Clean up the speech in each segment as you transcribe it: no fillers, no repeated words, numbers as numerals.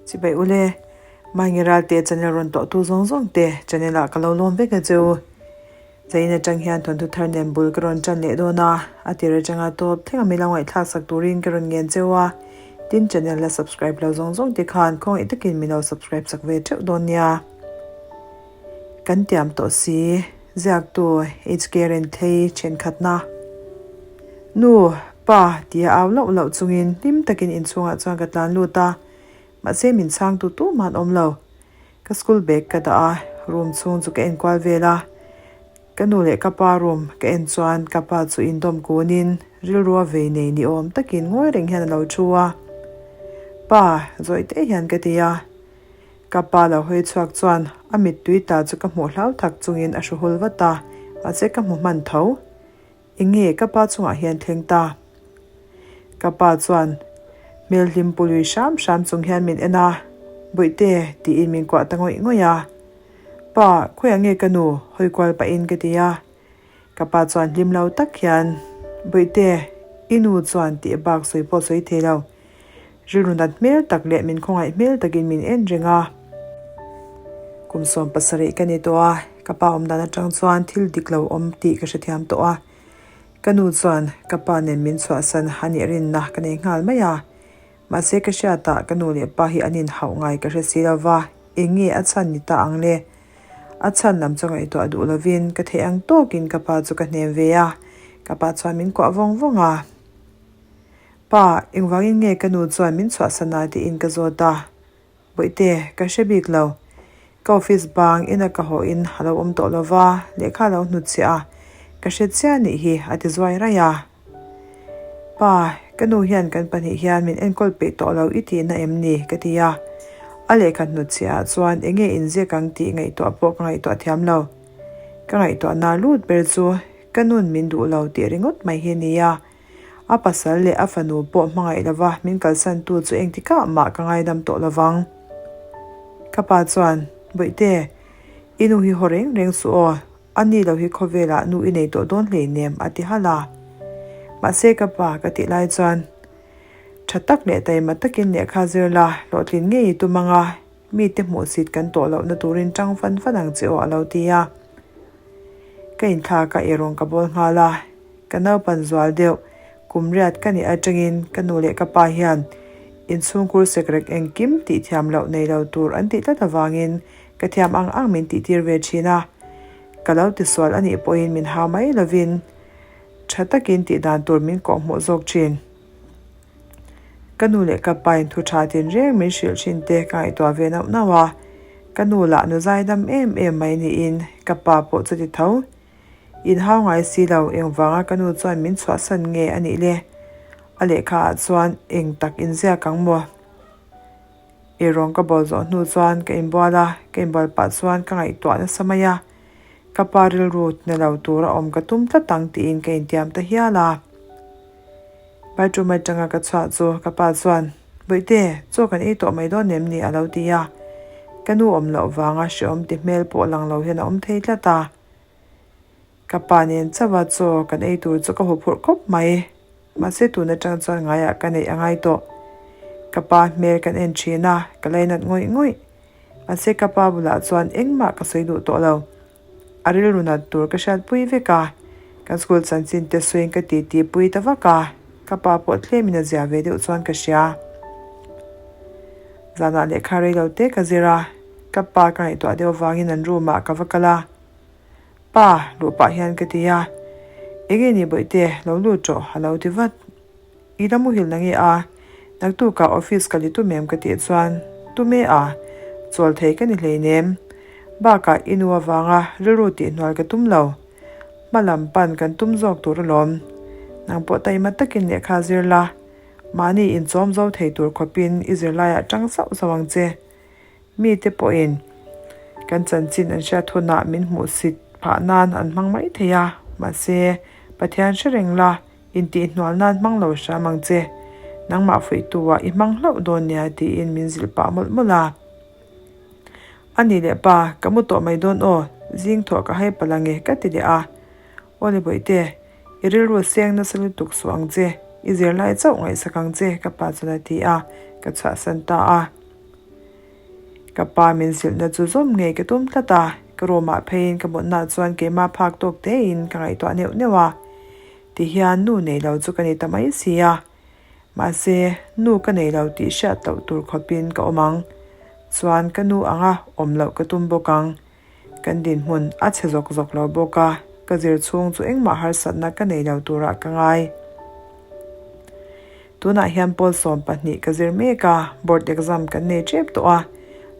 Chibai ule, Maingi Ralte channel rawn tlawhtu zawng zawng te channel ah ka lo lawm vek a cheu. Zain atang hian thawnthu thar nen bul ka rawn tan leh dawn a, a tir atanga tawp thleng a mi lo ngaihthlak sak turin ka rawn ngen cheu a, tin channel la subscribe lo zawng zawng te khan khawngaih takin min lo subscribe sak ve theuh dawn nia. Kan tiam tawh si, ziaktu HK Renthei thenkhatna. Nu, pa tia au loh loh chungin hlim takin inchhungah chuan ka tlan lut a, mahse min chhangtu tumah an awm lo. Ka school bag ka dah a, room chhung chu ka enkual vel a. Ka nu leh ka pa room ka en chuan ka pa chu indawm kunin rilrua vei nei ni awm takin ngawi reng hian a lo thu a. Pa, zawih te hian ka ti a. Ka pa lo hawi chhuak chuan a mittui ta chu ka hmuh hlau tak chungin a hru hul vat a, mahse ka hmu hman tho. Eng nge ka pa chungah hian thleng ta? Ka pa chuan hmel hlim pu lui hram hram chung hian min en a, Bawihte tiin min kuah ta ngawih ngawih a. Pa, khawiah nge ka nu? hawi kual pahin ka ti a. Ka pa chuan hlim lo tak hian, Bawihte, i nu chuan tih bak sawi pawh sawi thei lo. Rilru nat hmel tak leh min khawngaih hmel takin min en reng a. Kum 70 ka ni tawh a, ka pa awm dan atang chuan thil dik lo awm tih ka hrethiam tawh a. Ka nu chuan ka pa nen min chhuahsan a nih rinna ka nei nghal mai a. Mahse ka hriatah ka nu leh pa hi an inhauh ngai ka hre si lova, eng nge a chhan ni ta ang le? A chhan lam chu ngaihtuah duh lovin ka theih ang tawkin ka pa chu ka hnem ve a, ka pa chuan min kuah vawng vawng a. Pa, engvangin nge ka nu chuan min chhuahsan a tiin ka zawt a. Bawihte, ka hre bik lo. Ka office bang ina ka haw in a lo awm tawh lo va, lehkha a lo hnutchhiah a, ka hre chiah nih hi a ti zuai raih a. Pa, ka nu hian kan pahnih hian min enkawl peih tawh lo i tihna em ni? ka ti a. A lehkha hnutchhiah ah chuan enge inziak ang tih ngaihtuah pawh ka ngaihtuah thiam lo. Ka ngaihtuahna lut ber chu ka nun min duh lo tih ringawt mai hi a ni a. A pasal leh a fanu pawh hmangaih lova min kalsantu chu engtikah mah ka ngaidam tawh lovang. Ka pa chuan, Bawihte, i nu hi haw reng reng suh aw, a ni lo hi khawvelah nu i nei tawh dawn hleinem a ti halh a. Mahse ka pa ka tih lai chuan, Tha tak leh taima takin lehkha zir la, hlawhtlin ngei i tum ang a, mite hmuhsit kan tawh lohna turin tang fan fan ang che aw a lo ti a. Ka inthlak a erawng ka bawl nghal a. Ka naupan zual deuh, kum riat ka nih atangin ka nu leh ka pa hian inchhungkhur sekrek engkim tih thiam loh nei lo tur an tih tlat avangin ka thiam ang ang min tihtir ve thin a. Ka lo tisual a nih pawhin min hau mai lovin tha takin tih dan tur min kawhhmuh zawk thin. Ka nu leh ka pain thu tha tinreng min hrilh thin te ka ngaihtuah ve nauh nauh a. Ka nu lah nu zaidam em em mai niin ka pa pawh chuti tho. Inhau ngai si lo, engvanga ka nu chuan min chhuahsan nge a nih le? A lehkha ah chuan eng tak inziak ang maw? Eirawng ka bawl zawh hnu chuan ka inbual a, ka inbual pah chuan ka ngaihtuah nasa mai a. Ka pa rilru na lo tura awm ka tum tlat ang tiin ka intiam ta hial a. Bathroom atanga ka chhuah chu ka pa chuan, Bawihte, chaw kan ei tawh mai dawn em ni? a lo ti a. Ka nu awm loh vanga hrehawm ti hmel pawh lang lo hian a awm thei tlat a. Ka pa nen chauha chaw kan ei tur chu ka huphurh khawp mai. Mahse tun atang chuan ngaiah ka neih a ngai tawh. Ka pa hmel kan en thin a, ka lainat ngawih ngawih. Mahse ka pa bulah chuan engmah ka sawi duh tawh lo. A rilru nat tur ka hriatpui vek a, kan school chanchin te sawiin ka titi pui ta vak a, ka pa pawh tlemin a zia ve deuh chuan ka hria. Zanah lehkha rei lo te ka zir a, ka pa ka ngaihtuah deuh avangin an room ah ka va kal a. Pa, luh pah hian ka ti a, Enge ni bawihte, lo lut rawh a lo ti vat. I la muhil na nge a? Naktukah office ka li tum em ka tih chuan, Tum e a, chawl thei ka ni hleinem. Bakah i nu avanga rilru tihhnual ka tum lo. Hma lam pan kan tum zawk tur alawm. Nang pawh taima takin lehkha zir la, mahni inchawm zo thei tur khawpin i zirlaiah tang sauh sauh ang che. Mite pawhin kan chanchin an hriat hunah min hmuhsit phah nan an hmang mai thei a, mahse Pathian hre reng la, intihhnual nan hmang lo hram ang che. Nangmah fuihtuah i hmang hlauh dawn nia tiin min zilh pah mawlh mawlh a. A ni leh pa, ka mu tawh mai dawn aw, zing thawh ka hai palh ange ka ti leh a. Aw le bawihte, i rilru seng nasa lutuk suh ang che, i zirlai chauh ngaihsak ang che ka pa chuan a ti a, ka chhuahsan ta a. Ka pa min zilhna chu zawm ngei ka tum tlat a, ka room ah pheiin ka mutna chuan keimah phak tawk tein ka ngaihtuah neuh neuh a. Tihian nu nei lo chu ka ni ta mai si a. Mahse, nu ka nei lo tih hriat loh tur khawpin ka awm ang. Chuan ka nu anga awm loh ka tum bawk ang. Kan dinhmun a chhe zawk zawk lo bawk a, ka zir chhung chu engmah harsatna ka nei lo turah ka ngai. Tunah hian pawl 12 ka zir mek a, board exam kan nei tep tawh a,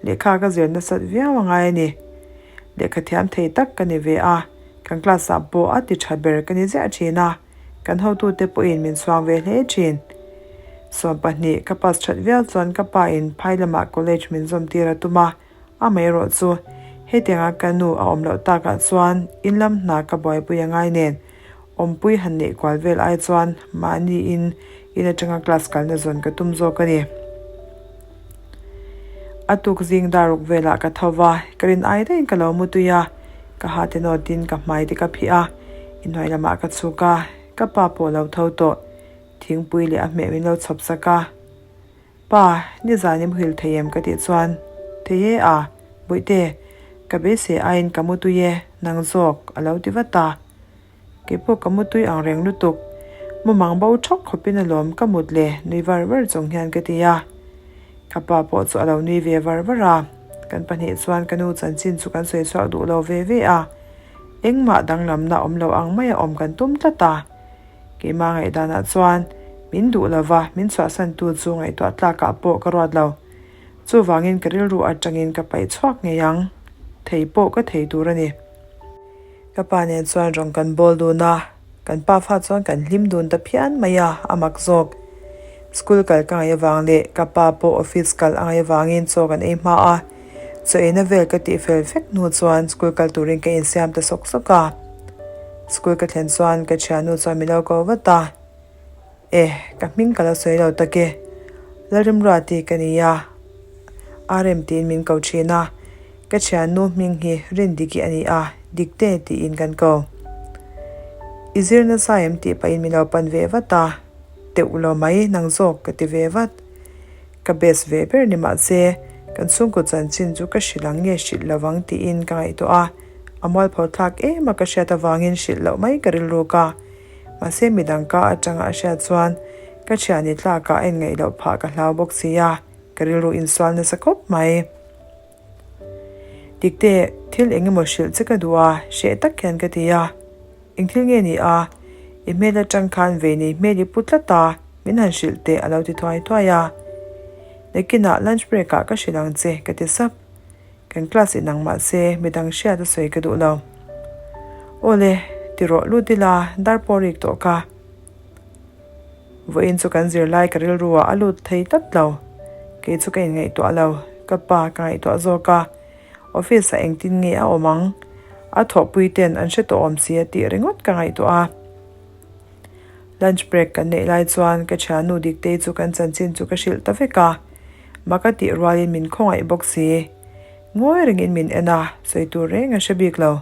lehkha ka zir nasat viau a ngai a ni. Lehkha thiam thei tak ka ni ve a, kan class ah pawh a ti tha ber ka ni ziah thin a, kan hotute pawhin min chhuang ve hle thin. 12 ka pass that viau chuan ka pa in phai lamah college min zawm tir a tum a, Amaherawh chu, hetianga ka nu a awm loh takah chuan in lam hna ka buaipui a ngai nen, awmpui han neih kual vel ai chuan mahni in in atanga class kalna zawn ka tum zawk a ni. A tuk zing dar ruk velah ka tho va, ka rin ai daihin ka lo mu tui a, ka ha te nawtin ka hmai te ka phih a, inhnuai lamah ka chhuk a, ka pa pawh a lo tho tawh, thingpui leh a hmeh min lo chhawp sak a. Pa, nizan i muhil thei em ka tih chuan, Thei e a, Bawihte, ka beisei aiin ka mutui e, nang zawk, a lo ti vat a. Keipawh ka mutui ang reng lutuk, mumang bo thawk khawpin alawm ka mut le nui var var chung hian ka ti a. Ka pa pawh chu a lo nui ve var var a, kan pahnih chuan ka nu chanchin chu kan sawi chhuak duh lo ve ve a, engmah danglamna awm lo ang maia awm kan tum tlat a. Keimah ngaihdanah chuan min duh lova min chhuahsantu chu ngaihtuah tlakah pawh ka ruat lo. Chuvangin ka rilru atangin ka paih chhuak ngei ang. Thei pawh ka thei tur a ni. Ka pa nen chuan rawng kan bawl dun a, kan pa fa chuan kan hlim dun ta phian mai a, a mak zawk. School kal ka ngaih avang leh ka pa pawh office kal a ngaih avangin chaw kan ei hma a. Chaw eina vel ka tih fel vek hnu chuan school kal turin ka insiam ta sawk sawk a. School ka thlen chuan ka thiannu chuan min lo ko vat a, E, ka hming ka la sawi lo tak e. Lalrimruati ka ni a, RM tiin min ko thin a. Ka thiannu hming hi Rindiki a ni a, Dikte tiin kan ko. I zir nasa em tih pahin min lo pan ve vat a, Teuh lo mai nang zawk ka ti ve vat. Ka best ve ber ni mahse, kan chhungkaw chanchin chu ka hrilh ang nge hrilh lo ang tiin ka ngaihtuah a, a mualpho thlak em a ka hriat avangin hrilh loh mai ka rilruk a. Mahse midang ka atanga a hriat chuan ka thiani tlakah a inngaih loh phah ka hlau bawk si a, ka rilru insual nasa khawp mai. Dikte, thil eng emaw hrilh che ka duh a, hreh tak hian ka ti a. Eng thil nge ni a? I hmel atang khan vei nei hmel i pu tlat a, min han hrilh teh a lo ti thuai thuai a. Nakinah lunch break ah ka hrilh ang che ka ti sap. Kan class inang mah se midang hriat a sawi ka duh lo. Awle, ti rawh lut ila dar pawh rik tawh ka. Vawiin chu kan zirlai ka rilru ah a lut thei tlat lo. Kei chu ka inngaihtuah lo, ka pa ka ngaihtuah zawk a. Office ah engtin nge a awm ang? A thawhpui ten an hre tawh awm si a tih ringawt ka ngaihtuah a. Lunch break kan neih lai chuan ka thiannu Diktei chu kan chanchin chu ka hrilh ta vek a. Mak a tih rualin min khawngaih bawk si. Ngawi rengin min en a, sawi tur reng a hre bik lo.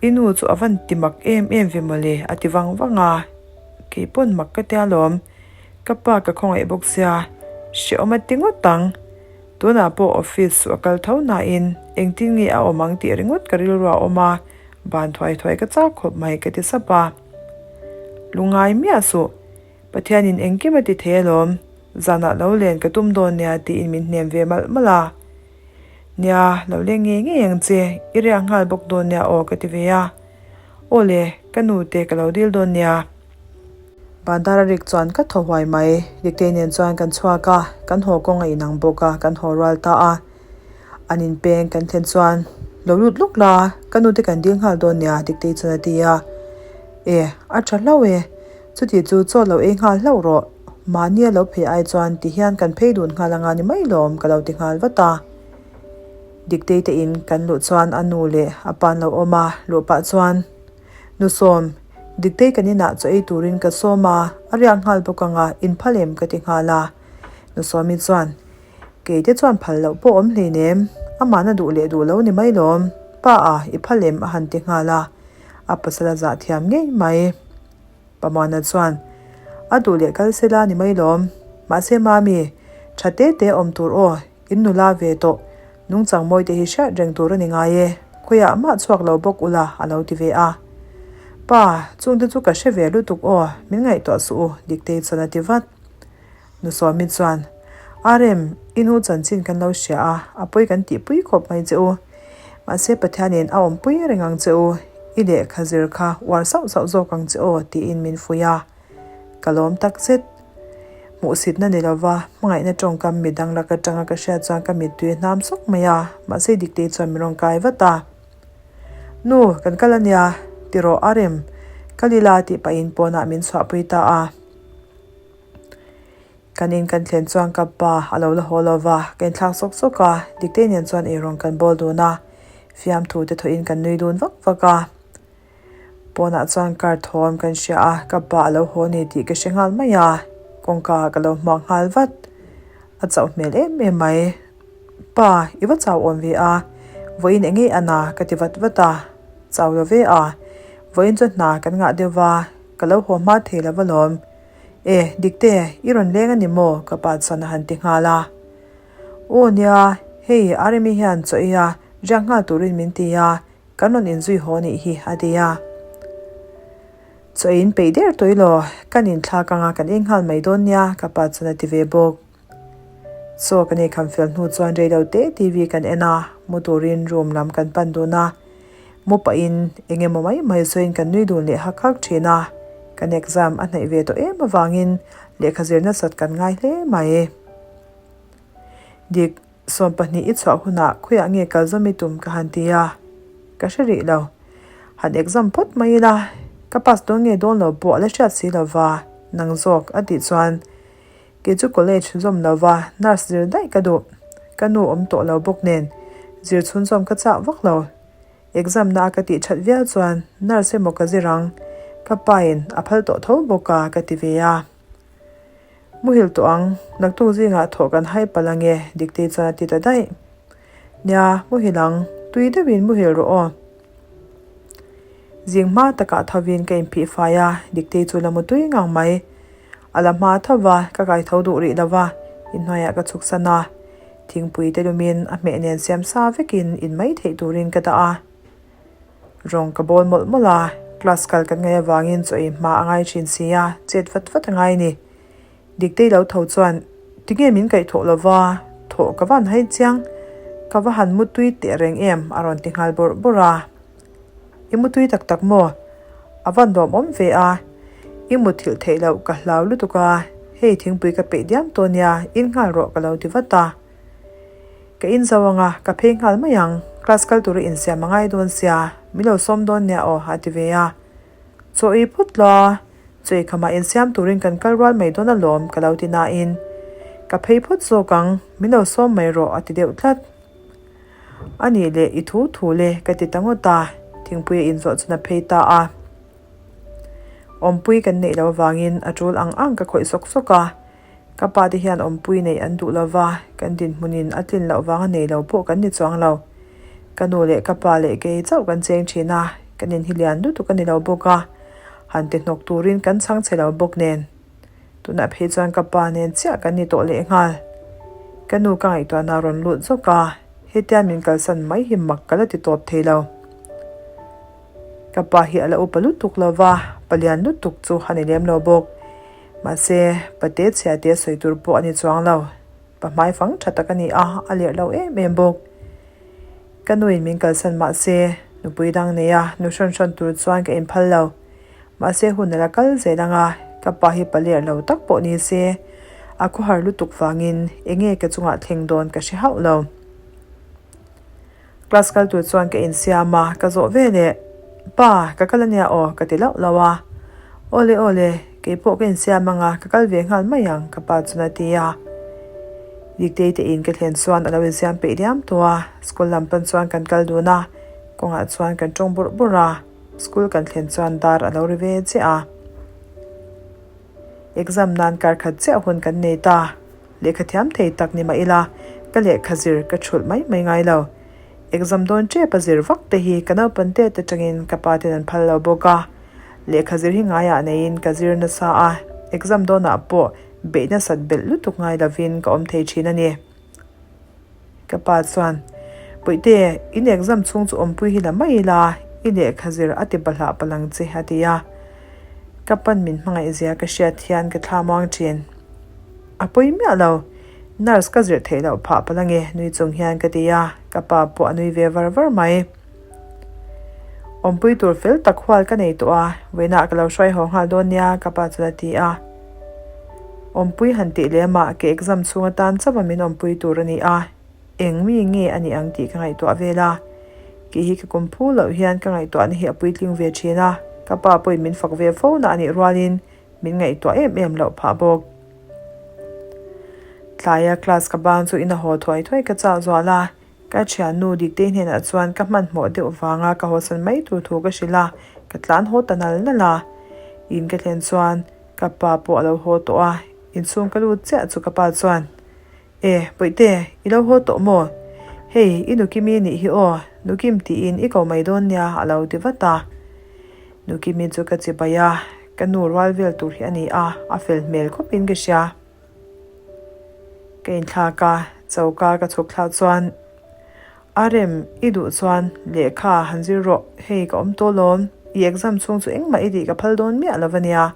I nu chu a van ti mak em em ve mawle a ti vang vang a, kei pawn mak ka tia lawm. Ka pa ka khawngaih bawk sia, hrehawm a ti ngawt ang. Tunah pawh office chu a kal tho nain engtin nge a awm ang tih ringawt ka rilru a awm a, ban thuai thuai ka chak khawp mai ka ti sap a. Lungngai miah suh, Pathianin engkim a ti thei alawm, zanah lo len ka tum dawn nia tiin min hnem ve malh malh a. Nia, lo leng ngei ngei ang che, i riak nghal bawk dawn nia aw ka ti ve a. Aw le, ka nu te ka lo dil dawn nia. Bandar a rik chuan ka thaw huai mai. Diktei nen chuan kan chhuak a, kan haw kawng a inang bawk a, kan haw rual ta a. An inpeng kan thlen chuan, Lo lut lawk la, ka nu te kan dil nghal dawn nia Diktei chuan a ti a. E, a tha hlauh e. Chuti chu chaw lo ei nghal hlauh rawh. Mahni a lo phei ai chuan ti hian kan phei dun nghal anga ni mai lawm ka lo ti nghal vat a. Diktei te in kan luh chuan a nu leh a pa an lo awm a, luh pah chuan, Nu sawm, Diktei kan inah chaw ei turin ka sawm a, a riak nghal bawk anga in phal em ka ti nghal a. Nu Sawmi chuan, Kei te chuan phal loh pawh awm hleinem, amahna duh leh duh lo ni mai lawm, pa a, i phal em a han ti nghal a, a pasal a zah thiam ngei mai. Pamuana chuan, A duh leh kal se la ni mai lawm. Mahse Mami, tha te te awm tur aw. In nula ve tawh. Nungchang mawi te hi hriat reng tur a ni ngai e. Khawiah mah chhuak lo bawk ula a lo ti ve a. Pa, chungte chu ka hre ve lutuk aw, min ngaihtuah suh u, Diktei chuan a ti vat. Nusawmi chuan, Arem, i nu chanchin kan lo hria a, a pawi kan tihpui khawp mai che u. Mahse Pathianin a awmpui reng ang che u, i lehkha zir kha uar sauh sauh zawk ang che aw, tiin min fuih a. Ka lawm tak zet. Hmuhsitna ni lova, hmangaihna tawngkam mi dang lak atanga ka hriat chuan ka mittui a hnam sawk mai a, mahse Diktei chuan min rawn kai vat a. Nu, kan kal ania, ti rawh Arem, kal ila tih pahin pawnah min chhuahpui ta a. Kan in kan thlen chuan ka pa a lo la haw lo va, ka inthlak sawk sawk a, Diktei nen chuan eirawng kan bawl dun a, fiamthu te thawhin kan nui dun vak vak a. Pawnah chuan car thawm kan hria a, ka pa a lo haw ni tih ka hre nghal mai a, kawngka ah ka lo hmuak nghal vat. A chauh hmel em em mai. Pa, i va chau awm ve a, vawiin eng nge a na ka ti vat vat a, chau lo ve a, vawiin chu hna kan ngah deuh va, ka lo haw hma thei lo va lawm. E, Dikte, i rawn leng a ni maw? ka pa chuan a han ti nghal a. Aw nia, hei Aremi hian chaw ei a, riak nghal turin min ti a, Kan rawn inzui haw nih hi a ti a. Chaw in peih der tawih law, kan inthlak anga kan ei nghal mai dawn nia ka pa chuan a ti ve bawk. Chaw kan ei kham fel hnu chuan rei lo te TV kan en a, mu turin room lam kan pan dun a. Mu pahin eng emaw mai mai sawiin kan nui dun leh hak hak thin a. Kan exam a hnaih ve tawh em avangin lehkha zir nasat kan ngai hle mai. Dik. 20 i chhuah hunah khawiah nge kal zawm i tum ka han ti a, ka hre rih lo. Han exam phawt mai ila, ka pass dawn nge dawn lo pawh a la hriat si lova, nang zawk a tih chuan kei chu college zawm lova nurse zir daih ka duh, ka nu awm tawh lo bawk nen zir chhunzawm ka chak vak lo. Exam na a ka tih that viau chuan nurse emaw ka zir ang, ka pa in a phal tawh tho bawk a ka ti ve a. Muhil tawh ang, naktuk zingah thawh kan hai palh ange, Diktei chuan a ti ta daih. Nia, muhil ang, tui deuhin muhil rawh aw. Zing hma takah thovin ka inphih fai a, Diktei chu la mu tui ngang mai. A la hma tho va, ka kai tho duh rih lo va, inhnuaiah ka chhuk san a. Thingpui te lumin a hmeh nen siam sa vekin in mai theih turin ka dah a. Rawng ka bawl mawlh mawlh a, class kal kan ngaih avangin chaw ei hma a ngai thin si a, chet vat vat a ngai a ni. Diktei lo tho chuan, Tinge min kaih thawh lova, thawh ka van hai chiang, ka va han mutui teh reng em a rawn ti nghal bawrh bawrh a. I mutui tak tak maw? A van lawmawm ve a, i muthilh theih loh ka hlau lutuk a, hei thingpui ka peih diam tawh nia, in nghal rawh ka lo ti vat a. Ka in zo ang a, ka phei nghal mai ang, class kal tura insiam a ngai dawn sia, min lo sawm dawn nia aw a ti ve a. Chaw ei phawt la, chaw ei khamah insiam turin kan kal rual mai dawn alawm ka lo ti nain, ka phei phawt zawk ang, min lo sawm mai rawh a ti deuh tlat. A nih leh i thu thu le ka ti ta ngawt a, thingpui a inzawh chuan a phei ta a. Awmpui kan neih loh avangin a tul ang ang ka khawih sawk sawk a. Ka pa te hian awmpui neih an duh lo va, kan dinhmunin a tlin loh vanga nei lo pawh kan ni chuang lo. Ka nu leh ka pa leh kei chauh kan cheng thin a, kan inhi lian lutuk a ni lo bawk a, han ti hnawk turin kan chhang chhe lo bawk nen. Tunah phei chuan ka pa nen chiah kan ni tawh lehnghal. Ka nu ka ngaihtuahna a rawn lut zawk a, hetia min kalsan mai hi mak ka la ti tawp thei lo. Ka pa hi a la upa lutuk lo va, palian lutuk chu a ni lem lo bawk. Mahse, pate chhia te sawi tur pawh a ni chuang lo. Pa hmai fang tha tak a ni a, a lerh lo em em bawk. Ka nuin min kalsan mahse, nupui dang nei a, nu hrawn hrawn tur chuan ka inphal lo. Mahse, hun a la kal zel ang a, ka pa hi pa lerh lo tak pawh ni se, a khawhar lutuk vangin enge ka chungah thleng dawn ka hre hauh lo. Class kal tur chuan ka insiam a, ka zawh ve leh, Pa, ka kal ania aw, ka ti lauh lauh a. Awle awle, kei pawh ka insiam ang a, ka kal ve nghal mai ang, ka pa chuan a ti a. Diktei te in ka thlen chuan a lo insiam peih diam tawh a, school lam pan chuan kan kal dun a, kawngah chuan kan tawng bawrh bawrh a, school kan thlen chuan dar a lo ri ve chiah a. Exam nan kar khat chiah hun kan nei ta. Lehkha thiam thei tak ni mah ila, ka lehkha zir ka thulh mai mai ngai lo. Exam dawn tep a zir vak te hi ka naupan tet atangin ka pa ten an phal lo bawk a. Lehkha zir hi ngaiah neiin ka zir nasa a, exam dawnah pawh beih nasat belh lutuk ngai lovin ka awm thei thin a ni. Ka pa chuan, Puihte, in exam chhung chu awmpui hi la mai ila, i lehkha zir a ti bahlah palh ang che, a ti a. Ka pan min hmangaih zia ka hriat hian ka thla muang thin. A pawi miah lo, nurse ka zirh theih loh phah palh ange, nui chung hian ka ti a, ka pa pawh a nui ve var var mai. Awmpui tur fel tak hual ka nei tawh a, vawiinah ka lo hruai haw nghal dawn nia, ka pa chuan a ti a. Awmpui han tih lemah ke exam chhung atan chauh a min awmpui tur a ni a, eng mi nge a nih ang tih ka ngaihtuah vel a. Kei hi ka kum phu loh hian ka ngaihtuahna hi a puitling ve thin a, ka pa pawhin min fak ve fo na a nih rualin min ngaihtuah em em loh phah bawk. Tlaia class ka ban chu ina haw thuai thuai ka chah zual a, Ka thiannu Diktei hnenah chuan ka hmanhmawh deuh vanga ka hawsan mai tur thu ka hrilh a, ka tlan haw ta nal nal a. In ka thlen chuan ka pa pawh a lo haw tawh a, inchhung ka lut chiah chu ka pa chuan, E, Bawihte, i lo haw tawh maw? Hei, i Nukimi nih hi aw, Nukim tiin i ko mai dawn nia a lo ti vat a. Nukimi chu ka chibai a, ka nu rual vel tur hi a ni a, a fel hmel khawpin ka hria. Ka inthlak a, choka ka chhuk thlak chuan, A rem, i duh chuan lehkha han zir rawh, hei ka awm tawh lawm, i exam chhung chu engmah i tih ka phal dawn miah lo ania,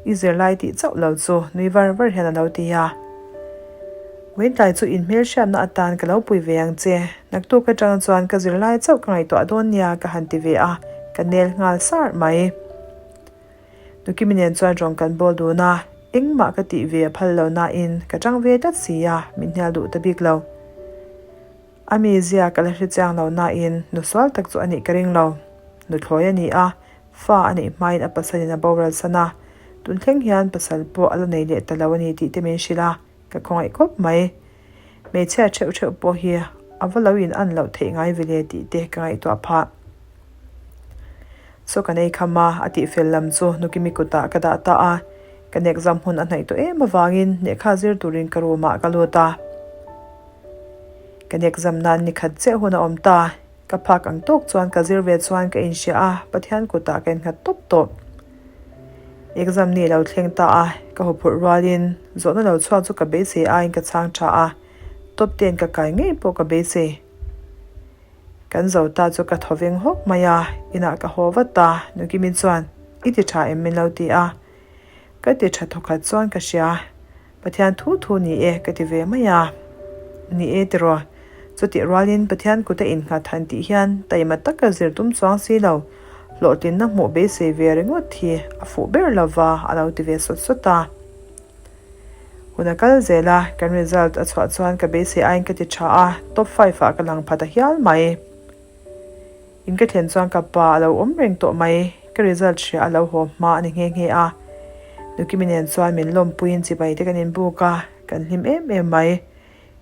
i zirlai tih chauh lo chu nui var var hian a lo ti a. Vawiintlai chu inhmelhriatna atan ka lo pui ve ang che, naktuk atang chuan ka zirlai chauh ka ngaihtuah dawn nia ka han ti ve a, ka nel nghal sar mai. Nukimi nen chuan rawng kan bawl dun a, engmah ka tih ve a phal lo nain ka tang ve tlat si a, min hnial duh ta bik lo. A mizia ka la hre chiang lo nain nu sual tak chu a nih ka ring lo. Nuthlawi a ni a, fa a neih hmain a pasalin a boral san a, tun thleng hian pasal pawh a la nei leh ta lo a ni tih te min hrilh a, ka khawngaih khawp mai. Hmeichhia theuh theuh pawh hi a va lo in an loh theih ngai ve le tih te ka ngaihtuah phah. Chaw kan ei kham a, a tih fel lam chu Nukimi kutah ka dah ta a, kan exam hun a hnaih tawh em avangin lehkha zir turin ka room ah ka lut a. Kan exam nan ni khat chiah hun a awm ta, ka phak ang tawk chuan ka zir ve chuan ka inhria a, Pathian kutah ka innghat tawp tawp. Exam ni lo thleng ta a, ka huphurh rualin zawhna lo chhuak chu ka beisei aiin ka chhang tha a, top ten ka kai ngei pawh ka beisei. Kan zo ta chu ka thaw veng hawk mai a, inah ka haw vat ta, Nukimi chuan i ti tha em min lo ti a, ka ti tha thawkhat chuan ka hria, Pathian thu thu ni e ka ti ve mai a, ni e tiraw, chutih rualin Pathian kut a innghat han tih hian taima taka zir tum chuang si lo, hlawhtlinna hmuh beisei ve ringawt hi a fuh ber lova a lo ti ve sawt sawt a. Hun a kal zel a, kan result a chhuah chuan ka beisei aiin ka ti tha a, top five ah ka lang pha ta hial mai. In ka thlen chuan ka pa a lo awm reng tawh mai, ka result hria a lo haw hma a ni nghe nghe a. Nukimi nen chuan min lawmpuiin chibai te kan inbuk a, kan hlim em em mai.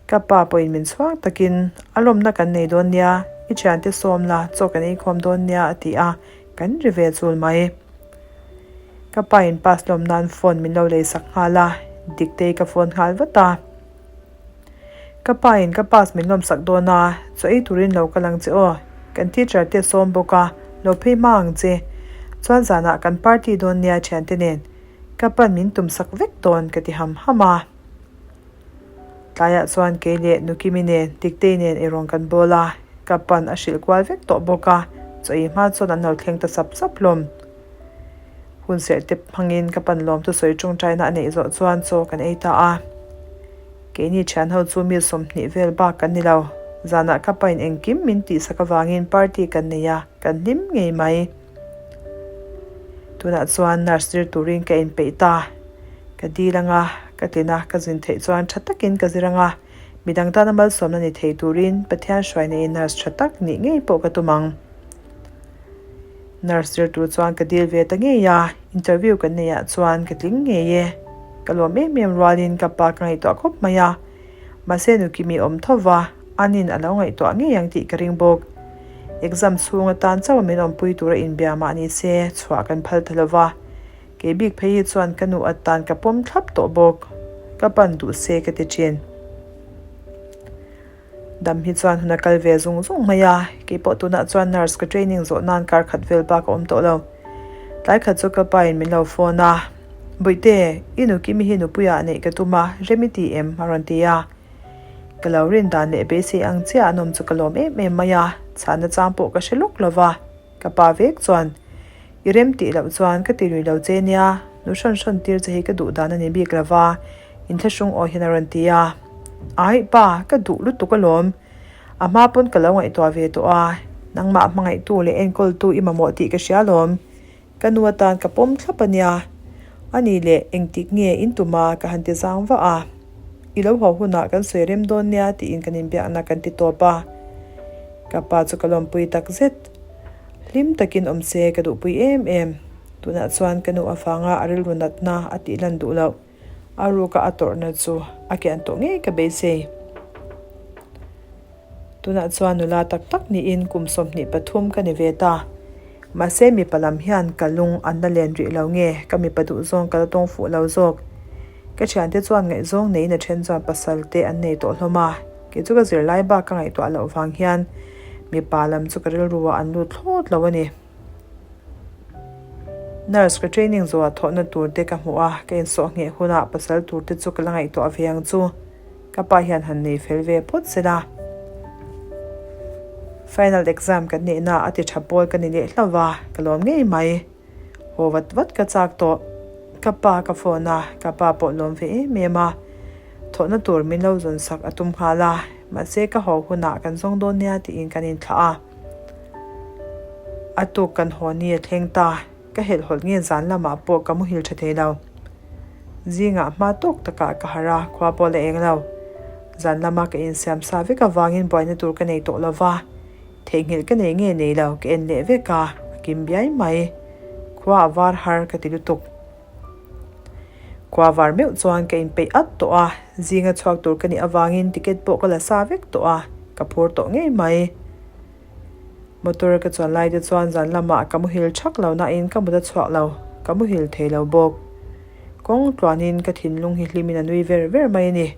Ka pa pawhin min chhuak takin, A lawmna kan nei dawn nia, i thiante sawm la, chaw kan eikhawm dawn nia a ti a, kan ri ve chul mai. Ka pa in pass lawm nan phone min lo lei sak nghal a, Diktei ka phone nghal vat a. Ka pa in ka pass min lawm sak dawn a, chaw ei turin lo kal ang che aw, kan teacher te sawm bawk a, lo phei hma ang che. Chuan zanah kan party dawn nia thiante nen, ka pan min tum sak vek dawn ka ti ham ham a. Tlaiah chuan kei leh Nukimi nen Diktei nen eirawng kan bawl a, ka pan a hrilh kual vek tawh bawk a, chaw ei hma chuan an lo thleng ta sap sap hlawm. Hun serh te hmangin ka pan lawm thusawi tawngtaina a neih zawh chuan chaw kan ei ta a. Keini thian ho chu mi 20 vel bak kan ni lo. Zanah ka pain engkim min tihsak avangin party kan nei a, kan hlim ngei mai. Tunah chuan nurse zir turin ka inpeih ta. Ka dil anga, ka tlin a, ka zin theih chuan tha takin ka zir anga, midang tana malsawmna ni thei turin Pathian hruaina in nurse tha tak nih ngei pawh ka tum ang. Nurse zir tur chuan ka dil ve ta ngei a, interview kan neih ah chuan ka tling ngei e. Ka lawm em em rualin ka pa ka ngaihtuah khawp mai a, mahse Nukimi awm tho va, anin a lo ngaihtuah ngei ang tih ka ring bawk. Exam chhung atan chauh min awmpui tura inbia mah ni se chhuah kan phal ta lo va, kei bik phei hi chuan ka nu atan ka pawm thlap tawh bawk. Ka pan duh se ka ti thin. Dam hi chuan hun a kal ve zung zung mai a, keipawh tunah chuan nurse ka training zawh nan kar khat vel bak a awm tawh lo. Tlai khat chu ka pa in min lo phone a, Bawihte, i nu Kimi hi nupuiah neih ka tum a, rem i ti em? a rawn ti a. Ka lo rin dan leh beisei ang chiah an awm chu ka lawm em em mai a, chhahna chang pawh ka hre lawk lo va. Ka pa vek chuan, I rem tih loh chuan ka ti lui lo che nia, nu hrawn hrawn tir che hi ka duh dan a ni bik lo va, inthlahrung aw hian a rawn ti a. Aih pa, ka duh lutuk alawm. A hma pawn ka lo ngaihtuah ve tawh a, nangmah hmangaihtu leh enkawltu i mamawh tih ka hria alawm. Ka nu atan ka pawm thlap a nia. A nih leh engtik nge in tum a ka han ti zang vah a. I lo haw hunah kan sawi rem dawn nia tiin kan inbiakna kan ti tawp a. Ka pa chu ka lawmpui tak zet. Hlim takin awm se ka duhpui em em. Tunah chuan ka nu avanga a rilru natna a tih lan duh loh. A ruka a tawrhna chu a kian tawh ngei ka beisei. Tunah chuan nula tak tak niin kum 23 ka ni ve ta. Mahse mipa lam hian ka lung an la len rih lo nge ka mipa duhzawng ka la tawng fuh lo zawk. Ka thiante chuan ngaihzawng neiin a then chuan pasal te an nei tawh hlawm a, kei chu ka zirlai bak ka ngaihtuah loh vang hian mipa lam chu ka rilru ah an lut thlawt lo a ni. Nurse ka training zawhah thawhna tur te ka hmuh a, ka insawh ngheh hunah pasal tur te chu ka la ngaihtuah ve ang chu. Ka pa hian han nei fel ve phawt se la. Final exam kan neihna a ti tha pawl ka ni leh hlauh va, ka lawm ngei mai. Haw vat vat ka chak tawh. Ka pa ka phone a, ka pa pawh lawm ve em em a. Thawhna tur min lo zawn sak a tum nghal a, mahse ka haw hunah kan zawng dawn nia tiin kan inthlah a. A tuk kan haw ni a thleng ta. Ka helhhawlh nge zan lamah pawh ka muhil tha thei lo. Zingah hma tawk takah ka harh a, khua pawh la eng lo. Zan lama ka insiam sa vek avangin buaina tur ka nei tawh lo va, theihnghilh ka nei nge nei lo ka en leh vek a, a kim biai mai. Khua a var har ka ti lutuk. Khua var meuh chuan ka inpeih at tawh a, zinga chhuak tur ka nih avangin ticket pawh ka la sa vek tawh a, ka phur tawh ngei mai. Motor ka chuan lai te chuan zan lamah ka muhil thak lo nain ka mut a chhuak lo, ka muhil thei lo bawk. Kawng tluanin ka thinlung hi hlimin a nui ver ver mai a ni.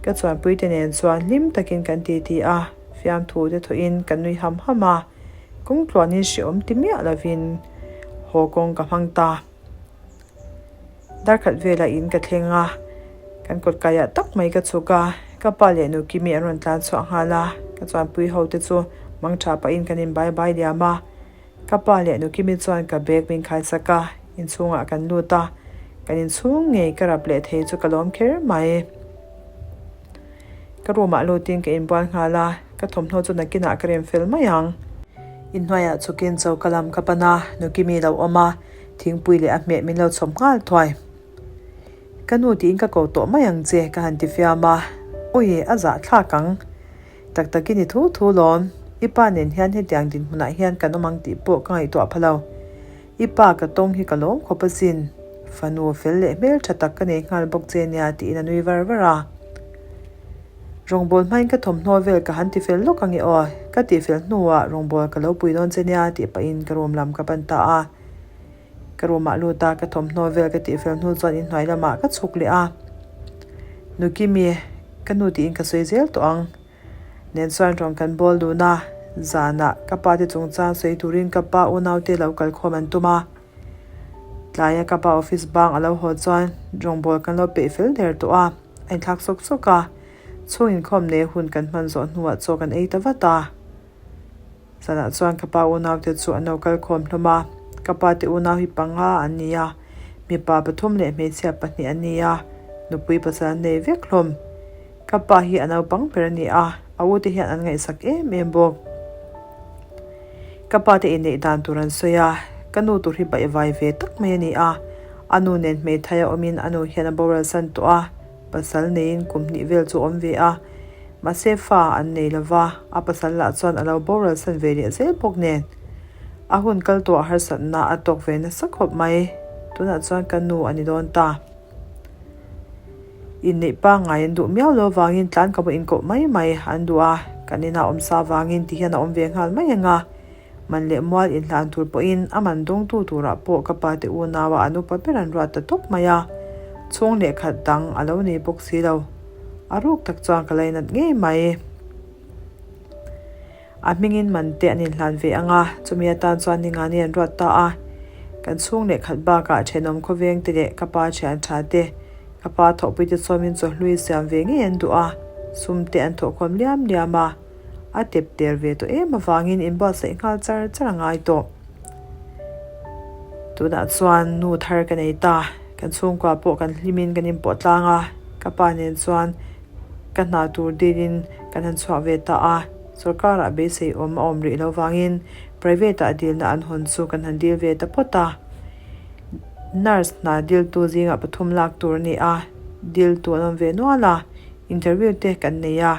Ka chuanpui te nen chuan hlim takin kan titi a, fiamthu te thawhin kan nui ham ham a, kawng tluanin hrehawm ti miah lovin haw kawng ka hmang ta. Darkhat velah in ka thleng a, kan kawt kaiah tak mai ka chhuk a, ka pa leh nu Kimi an rawn tlan chhuah nghal a, ka chuanpui ho te chu mang tha pahin kan in bai bai liam a, ka pa leh nu Kimi chuan ka bag min khai sak a, inchhungah kan lut a, kan inchhung ngei ka rap leh thei chu ka lawm kher mai. Ka room ah lutin ka inbual nghal a, ka thawmhnaw chu nakinah ka rem fel mai ang. Inhnuaiah chhukin choka lam ka pan a, nu Kimi lo awm a, Thingpui leh a hmeh min lo chhawm nghal thuai. Ka nu tiin ka ko tawh mai ang che ka han ti fiam a, Ui, a zah thlak ang. Tak takin i thu thu lawm, i pa nen hian hetiang dinhmunah hian kan awm ang tih pawh ka ngaihtuah pha lo. I pa ka tawng hi ka lawm khawp asin, fanu fel leh hmel tha tak ka nei nghal bawk che nia tiin a nui var var a. Rawngbawl hmain ka thawmhnaw vel ka han ti fel lawk ange aw, ka tih fel hnuah rawngbawl ka lo pui dawn che nia tih pahin ka room lam ka pan ta a. Ka room ah lut a, ka thawmhnaw vel ka tih fel hnu chuan inhnuai lamah ka chhuk leh a. Nu Kimi, ka nu tiin ka sawi zel tawh ang. Nen chuan rawn kan bawl dun a, zanah ka pa te chungchang sawi turin ka pa unaute lo kalkhawm an tum a. Tlaia ka pa office bang a lo haw chuan rawngbawl kan lo peih fel der tawh a. A inthlak sawk sawk a, chhung inkhawm nei hun kan hman zawh hnuah chaw kan ei ta vat a. Zanah chuan ka pa unaute chu an lo kal khawm hlawm a, ka pa te unau hi panga an ni a, mipa pathum leh hmeichhia pahnih an ni a, nupui pasal an nei vek hlawm. Ka pa hi a naupang ber a ni a, a ute hian an ngaihsak em em bawk. Ka pa te inneih dan tur an sawi a, ka nu tur hi baihvai ve tak mai a ni a, a nu nen hmeithai a awmin a nu hian a boral san tawh a, pasal neiin kum hnih vel chu awm ve a, mahse fa an nei lo va, a pasal lah chuan a lo boral san ve leh zel bawk nen. A hun kal tawh harsatna a tawk ve nasa khawp mai, tunah chuan ka nu a ni dawn ta. Inneih pangngai an duh miau lo vangin tlan ka pawh inkoh mai mai an duh a, kan inah awm sa vangin ti hian a awm ve nghal mai ang a. Man leh mual inhlan tur pawhin a man dawngtu turah pawh ka pa te unaua an upa ber an ruat ta tawp mai a, chhung leh khat dang a lo nei bawk si lo. A ruk tak chuan ka lainat ngei mai. A hmingin man te an inhlan ve ang a, chumi atan chuan Ningani an ruat ta a. Kan chhung leh khat bakah thenawm khawveng te leh ka pa thian tha te, ka pa thawhpui te sawmin chawhlui siam ve ngei an duh a. Sum te an thawhkhawm liam liam a, a tep ter ve tawh em avangin inbuatsaih nghal char char a ngai tawh. Tunah chuan nu thar ka nei ta, kan chhungkua pawh kan hlimin kan inpawh tlang a, ka pa nen chuan ka hna tur dilin kan han chhuah ve ta a, sorkarah beisei awm a awm rih lo vangin private ah dilna an hawn chu kan han dil ve ta phawt a. Nurse hna diltu zingah pathum lak tur a ni a, diltu an awm ve nual a, interview te kan nei a,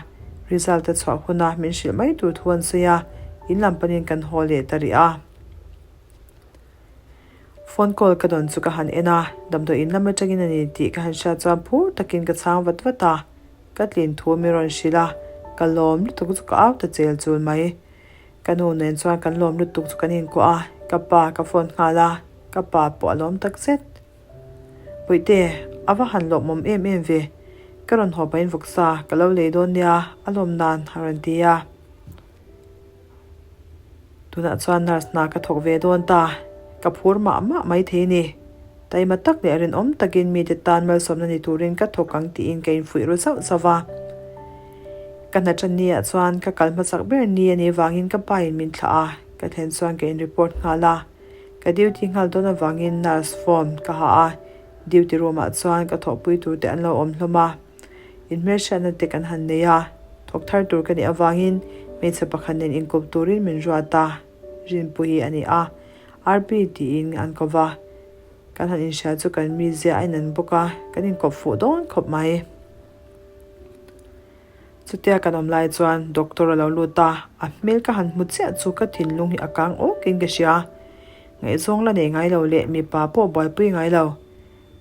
result a chhuah huna min hrilh mai tur thu an sawi a, in lam panin kan haw leh ta rih a. Phone call ka dawn chu ka han en a, damdawi in lam atangin a ni tih ka han hriat chuan phur takin ka chhang vat vat a, ka tlin thu min rawn hrilh a, ka lawm lutuk chu ka au ta chel chul mai. Ka nu nen chuan kan lawm lutuk chu kan inkuah a, ka pa ka phone nghal a, ka pa pawh a lawm tak zet. Puihte, a va han lawmawm em em ve, ka rawn haw pahin vawksa ka lo lei dawn nia, a lawm nan a rawn ti a. Tunah chuan nurse hna ka thawk ve dawn ta, ka phur mah mah maithei a ni. Taima tak leh rinawm takin mite tan malsawmna ni turin ka thawk ang tiin ka infuih ru zauh zauh va. Ka hna tan ni ah chuan ka kal hmasak ber ni a nih vangin ka pa in min thlah a, ka thlen chuan ka in report nghal a. Ka duty nghal dawn avangin nurse form ka ha a, duty room ah chuan ka thawhpui tur te an lo awm hlawm a. Inhmelhriatna te kan han nei a, thawk thar tur ka nih avangin hmeichhe pakhat nen inkawp turin min ruat a, Rinpuii a ni a. RP tiin an ko va, kan han inhria chu kan mizia a inan bawk a, kan inkawp fuh dawn khawp mai. Chutia kan awm lai chuan doctor a lo lut a, a hmel ka han hmu chiah chu ka thinlung hi a kang awkin ka hria. Ngaihzawng la nei ngai lo leh mipa pawh buaipui ngai lo,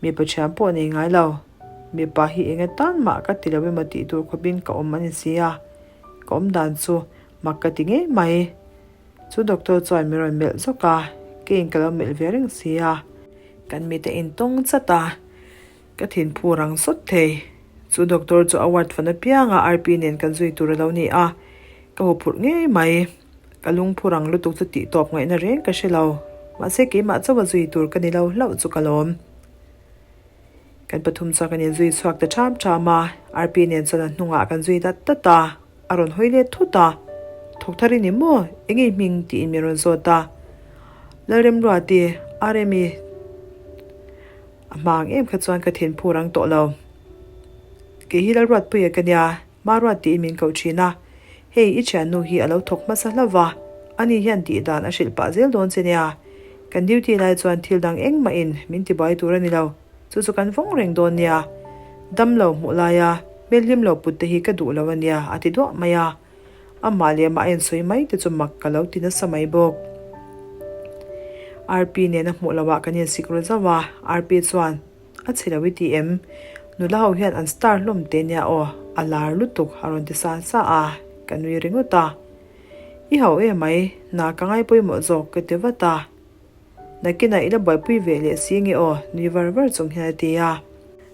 mipa thian pawh nei ngai lo, mipa hi eng atan mah ka ti lo emaw tih tur khawpin ka awm a ni si a, ka awm dan chu mak ka ti ngei mai. Chu doctor chuan min rawn melh zawk a, keiin ka lo melh ve reng si a. Kan mite intawng chat a, ka thinphu rang sawt thei. Chu doctor chu a ward fan apianga RP nen kan zui tur a lo ni a, ka huphurh ngei mai. Ka lungphu rang lutuk chu tih tawp ngaihna reng ka hre lo. Mahse keimah chauha zui tur ka ni lo hlauh chu ka lawm. Kan pathum chuan kan inzui chhuak ta ṭham ṭham a, RP nen chuan a hnungah kan zui dat dat a. A rawn hawi let thut a, Thawk thar i ni maw? Eng i hming? tiin min rawn zawt a. Lalremruati, Rmi, a hmang em kha chuan ka thin phur ang tawh lo. Kei hi Lalruatpuia ka nia, Maruat tiin min koh thin a. Hei, i thiannu hi a lo thawk hmasa hlauh va, ani hian tih dan a hrilh pah zel dawn che nia. Kan duty lai chuan thil dang engmahin min tibuai tur a ni lo. Chu chu kan vawng reng dawn nia. Dam lo hmuh laia hmel hlim lo put te hi ka duh lo a nia a ti duah mai a. Amah leh amah a insawi mai te chu mak ka lo ti nasa mai bawk. RP nena hmuh loh ah kan insik ru zauh a, RP chuan a chhe lo i ti em? Nula ho hian an star hlawm teh nia aw, a lar lutuk a rawn ti sa sa a, ka nui ringawt a. I hauh emai, hna ka ngai pawimawh zawk ka ti vat a. Nakinah i la buaipui ve leh si nge aw? nui var var chung hian a ti a.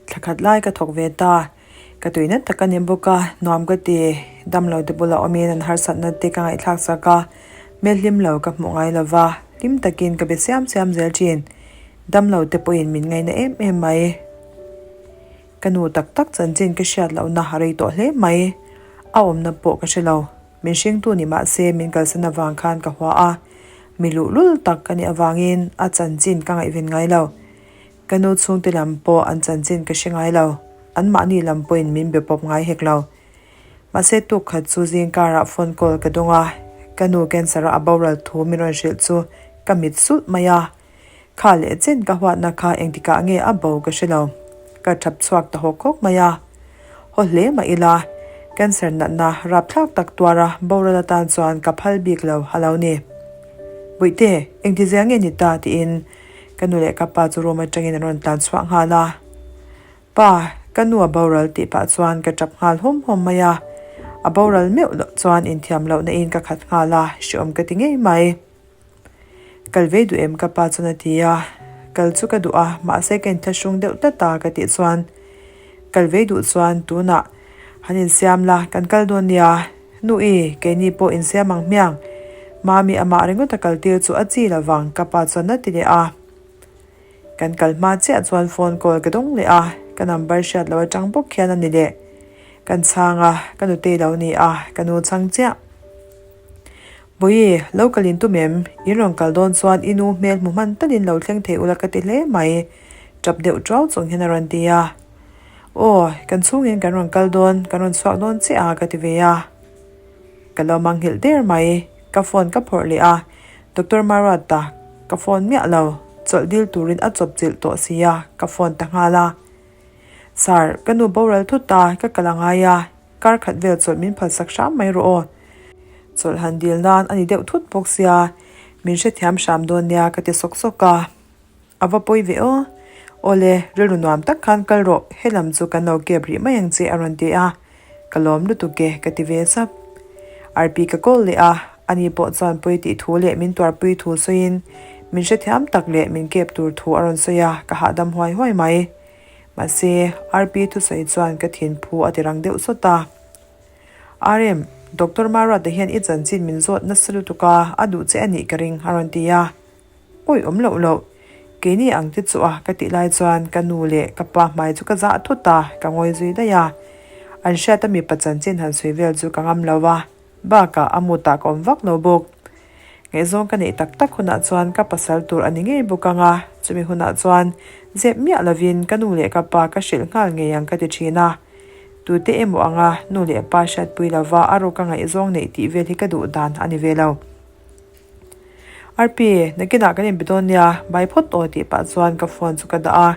Thla khat lai ka thawk ve ta. Ka tuina tak a ni bawk a, nuam ka ti. Damlo te bulah awmin an harsatna te ka ngaihthlak sak a, hmel hlim lo ka hmuh ngai lo va, hlim takin ka be siam siam zel thin. Damlo te pawhin min ngaina em em mai. Ka nu tak tak chanchin ka hriat lohna a rei tawh hle mai. A awmna pawh ka hre lo. Min hringtu ni mah se min kalsan avang khan ka hua a, mi luhlul tak ka nih avangin a chanchin ka ngaihven ngai lo. Ka nu chhungte lam pawh an chanchin ka hre ngai lo, anmahni lam pawhin min be pawp ngai hek lo. Mahse tuk khat chu zing karah phone call ka dawng a, ka nu cancer a a boral thu min rawn hrilh chu ka mit sulh mai a. Kha leh chen ka huatna kha engtikah nge a bo ka hre lo. Ka thap chhuak ta hawk hawk mai a. Haw hle mah ila, cancer natna rapthlak tak tuara boral atan chuan ka phal bik lo a lo ni. Buihte, engti zia nge ni ta tiin ka nu leh ka pa chu room atangin an rawn tlan chhuah nghal a. Pa, ka nu a boral tih pah chuan ka tap nghal hawm hawm mai a. A boral meuh loh chuan inthiam lohna in ka khat nghal a, hreawm ka ti ngei mai. Kal ve duh em ka pa chuan a ti a, kal chu ka duh a mahse ka inthlahrung deuh tlat a ka tih chuan kal ve duh chuan tunah han insiam la kan kal dawn nia nu i keini pawh insiam ang hmiang mami amah ringawt a kal tir chu a chi lovang ka pa chuan a ti leh a. Kan kal hma chiah chuan phone call ka dawng leh a, ka number hriat loh atang bawk hian a ni leh. Kan chhang a, ka nutei lo ni a, ka nu chhang chiah. Bawihi, lo kal in tum em? In rawn kal dawn chuan i nu hmel hmu hman talin lo thleng thei ula ka ti hle mai, tap deuh ṭuau chung hian a rawn ti a. Aw, kan chhungin kan rawn kal dawn, kan rawn chhuak dawn chiah a ka ti ve a. Ka lo manghilh der mai, ka phone ka phawrh leh a, Doctor Maruata ka phone miah lo, chawlh dil turin a chawp chilh tawh si a, ka phone ta nghal a. Sir, ka nu boral thut a, ka kal a ngai a, kar khat vel chawlh min phalsak hram mai rawh aw. Chawlh han dil nan a ni deuh thut bawk sia, min hrethiam hram dawn nia ka ti sawk sawk a. A va pawi ve aw. Awle, rilru nuam tak khan kal rawh, helam chu kan lo kep rih mai ang che a rawn ti a. Ka lawm lutuk e, ka ti ve sap. Arpi ka kawl leh a, ani pawh chuan pawi tih thu leh min tuarpui thu sawiin min hrethiam tak leh min kep tur thu a rawn sawi a, ka hahdam huai huai mai. Mahse, Arpi thusawi chuan ka thinphu a ti rang deuh sawt a. RM, Doctor Maruata hian i chanchin min zawt nasa lutuk a, a duh che a nih ka ring, a rawn ti a. Awi awm loh loh, keini ang te chu a ka tih lai chuan ka nu leh ka pa hmai chu ka zah thut a, ka ngawi zui daih a. An hriat a mipa chanchin han sawi vel chu ka ngam lo a, bakah a mutah ka awm vak lo bawk. Ngaihzawng ka neih tak tak hunah chuan ka pasal tur a ni ngei bawk ang a, chumi hunah chuan zep miah lovin ka nu leh ka pa ka hrilh nghal ngei ang ka ti thin a. Tute emaw anga nu leh pa hriatpui lova a rawka ngaihzawng neih tih vel hi ka duh dan a ni ve lo. Arpi, nakinah kan inbe dawn nia, bai phawt aw tih pah chuan ka phone chu ka dah a.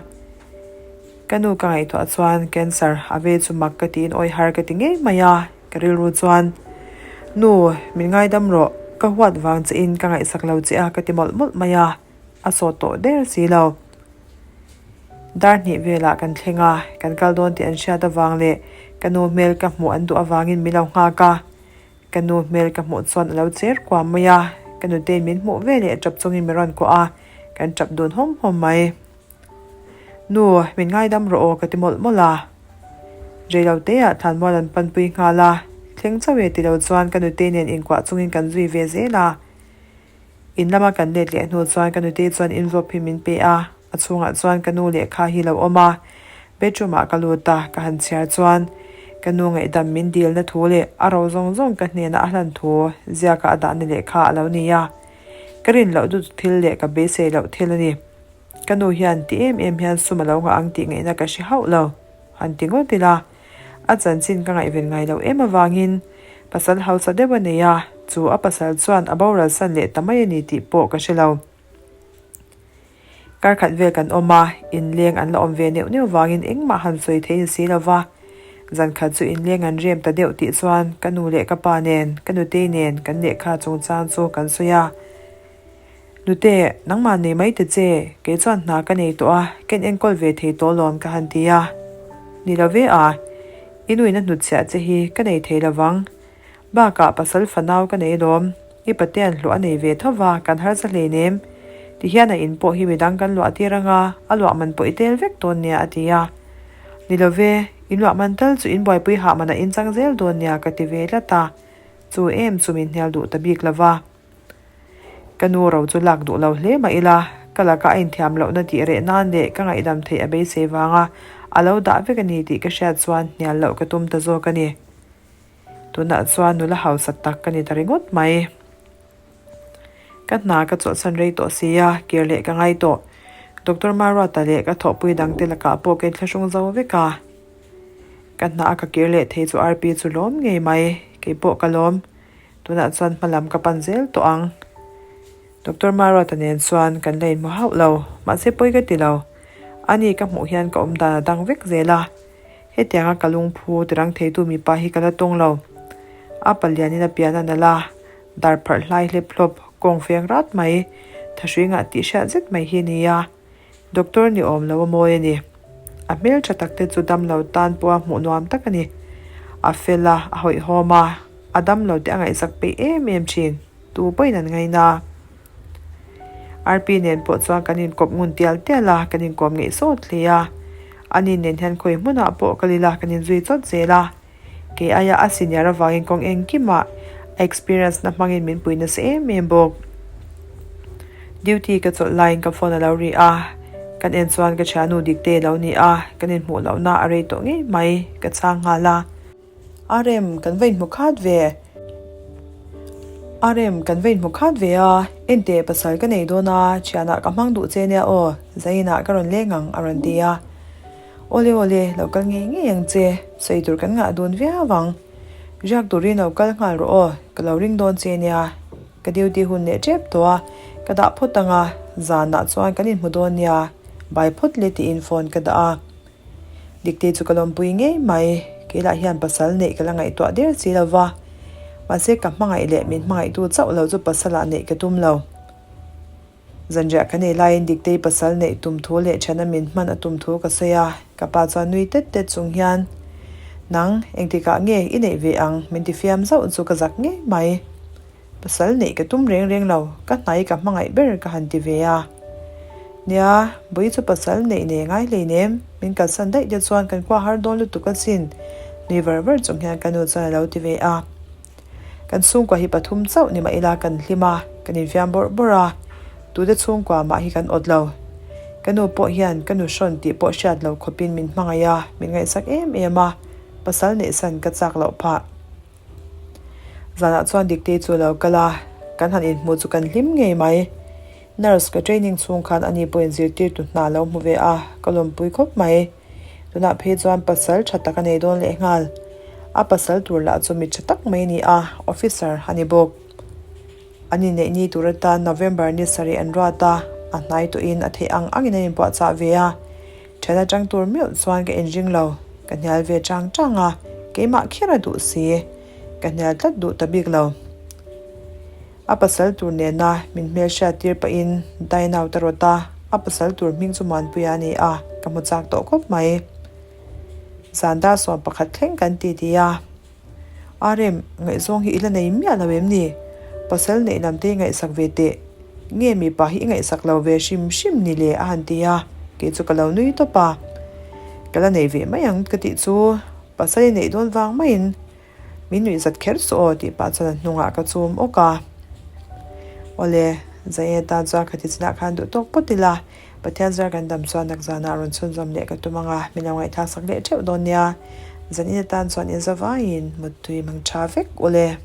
Ka nu ka ngaihtuah chuan cancer a vei chu mak ka tiin awi har ka ti ngei mai a. Ka rilru chuan, Nu, min ngaidam rawh, ka huat vang che in ka ngaihsak lo che a ka ti mawlh mawlh mai a, a sawt tawh der si lo. Dar hnih velah kan thleng a, kan kal dawn tih an hriat avang leh ka nu hmel ka hmuh an duh avangin min lo nghak a. Ka nu hmel ka hmuh chuan a lo cher kuam mai a, ka nutei min hmuh ve leh tap chungin min rawn kuah a, kan tap dun hawm hawm mai. Nu, min ngaidam rawh aw ka ti mawlh mawlh a. Reilo teah Thanmual an panpui nghal a, thleng chauh e tilo chuan ka nutei nen inkuah chungin kan zui ve zel a. In lama kan let leh hnu chuan ka nutei chuan envelope hi min pe a, a chhungah chuan ka nu lehkha hi lo awm a. Bedroom ah ka lut a, ka han chhiar chuan ka nu ngaihdam min dilna thu leh a ro zawng zawng ka hnenah a hlan thu ziaka a dahna lehkha a lo ni a. Ka rin loh dutu thil leh ka beisei loh thil a ni. Ka nu hian ti em em hian sum a lo ngah ang tih ngaihna ka hre hauh lo, han ti ngawt ila. A chanchin ka ngaihven ngai loh em avangin pasal hausa deuh a nei a, chu a pasal chuan a boral san leh ta mai a ni tih pawh ka hre lo. Kar khat vel kan awm a, inleng an la awm ve neuh neuh vangin engmah han sawi thei ni si lo va. Zan khat chu inleng an rem ta deuh tih chuan ka nu leh ka pa nen, ka nutei nen kan lehkha chungchang chu kan sawi a. Nute, nangmah nei mai ta che, kei chuan hna ka nei tawh a, ka in enkawl ve thei tawh lawm ka han ti a. Ni lo ve a, i nuin a hnutchhiah che hi ka nei thei lo vang. Bakah pasal fanau ka nei lawm, i patean hlawh a nei ve tho va, kan harsa hleinem. Tihian a in pawh hi midang kan luah tir anga, a luah man pawh i tel vek dawn nia a ti a. Ni lo ve, in luah man tal chu in buaipui hah manah in chang zel dawn nia ka ti ve tlat a. Chu em chu min hnial duh ta bik lo va. Ka nu ro chu lak duh lo hle mah ila, ka laka a inthiam lohna tih reh nan leh ka ngaihdam theih a beisei vanga a lo dah vek a ni tih ka hriat chuan hnial loh ka tum ta zawk a ni. Tunah chuan nula hausa tak ka ni ta ringawt mai. Ka hna ka chawlhsan rei tawh si a, kir leh ka ngai tawh. Doctor Maruata leh ka thawhpui dangte lakah pawh ka inthlahrung zo vek a. Ka hna a ka kir leh thei chu RP chu lawm ngei mai, kei pawh ka lawm. Tunah chuan hma lam ka pan zel tawh ang. Doctor Maruata nen chuan kan la inhmu hauh lo, mahse pawi ka ti lo. Ani ka hmuh hian ka awm dan a dang vek zel a. Hetianga ka lungphu tirang theitu mipa hi ka la tawng lo. A palianin a pian a nalh a, dar pharh hlai hlep hlawp, kawng feng rat mai, thahrui ngah tih hriat zet mai hi a ni a. Doctor ni awm lo a mawi a ni. A hmel tha tak te chu dam lo tan pawha hmuh nuam tak a ni. A fel a, a hawihhawm a, a dam lo te a ngaihsak peih em em thin. Tu pawhin an ngaina. RP nen pawh chuan kan inkawp ngun tial tial a, kan inkawm ngeih sawt hle a. Ani nen hian khawi hmunah pawh kal ila kan inzui chawt zel a. Kei aia a senior avangin kawng engkimah a experience na hmangin min pui nasa em em bawk. Duty ka chawlh laiin ka phone a lo ri a, kan en chuan ka thiannu Dikte a lo ni a, kan inhmuh lohna a rei tawh ngei mai, ka chhang nghal a. Arem, kan va inhmu khat ve. Arem, kan va inhmu khat ve a, enteh pasal ka nei dawn a, thianah ka hmang duh che nia aw, Zainah ka rawn leng ang a rawn ti a. Awle awle, lo kal ngei ngei ang che, sawi tur kan ngah dun viau ang. Riak turin lo kal nghal rawh aw, ka lo ring dawn che nia. Ka duty hun leh tep tawh a, ka dah phawt ang a, zanah chuan kan inhmu dawn nia, bai phawt le tiin phone ka dah a. Diktei chu ka lawmpui ngei mai, keilah hian pasal neih ka la ngaihtuah der si lo va, mahse ka hmangaih leh min hmangaihtu chauh lo chu pasalah neih ka tum lo. Zanriah ka nei laiin Diktei pasal neih tum thu leh thiana min hman a tum thu ka sawi a, ka pa chuan nui tet tet chung hian, Nang, engtikah nge i neih ve ang? min ti fiam zauh chu ka zak ngei mai. Pasal neih ka tum reng reng lo, ka hnai ka hmangaih ber ka han ti ve a. Nia, Bawi chu pasal neih nei ngai hleinem, min kalsan daih te chuan kan khua har dawn lutuk asin, nui var var chung hian ka nu chuan a lo ti ve a. Kan chhungkua hi pathum chauh ni mah ila kan hlim a, kan infiam bawrh bawrh a, tute chhungkua mah hi kan awt lo. Ka nu pawh hian ka nu hrawn tih pawh hriat lo khawpin min hmangaih a, min ngaihsak em em a, pasal neihsan ka chak loh phah. Zanah chuan Diktei chu a lo kal a, kan han inhmuh chu kan hlim ngei mai. Nurse ka training chhung khan ani pawhin zirtirtu hna a lo hmu ve a, ka lawmpui khawp mai. Tunah phei chuan pasal tha tak a nei dawn leh nghal. A pasal tur lah chu mi tha tak mai a ni a, officer a ni bawk. An inneih ni tur atan November ni sarih an ruat a, a hnai tawhin a theih ang angin an inpuahchah ve a. Then atang tur meuh chuan ka inring lo, ka hnial ve chang chang a, keimah kher a duh si, ka hnial tlat duh ta bik lo. A pasal tur nena min hmelhriat tir pahin dine out a rawt a, a pasal tur hming chu Muanpuia a ni a, ka hmu chak tawh khawp mai. Zan dar 11 thleng kan ti ti a. Arem, ngaihzawng hi i la nei miah lo em ni? Pasal neih lam te i ngaihsak ve teh. Nge mipa hi i ngaihsak lo ve hrim hrim ni le a han ti a, kei chu ka lo nui tawp a. Ka la nei ve mai ang ka tih chu pasal i neih dawn vang maiin min nuih zat kher suh aw tih pah chuan a hnungah ka chum awk a. Awle, Zaia tan chuan khati chinah khan duh tawk pawt ila. Pathian zar kan dam chuan nakzanah rawn chhunzawm leh ka tum ang a, min lo ngaihthlak sak leh theuh dawn nia. Zanin atan chuan inzavaiin muttui mang tha vek ule.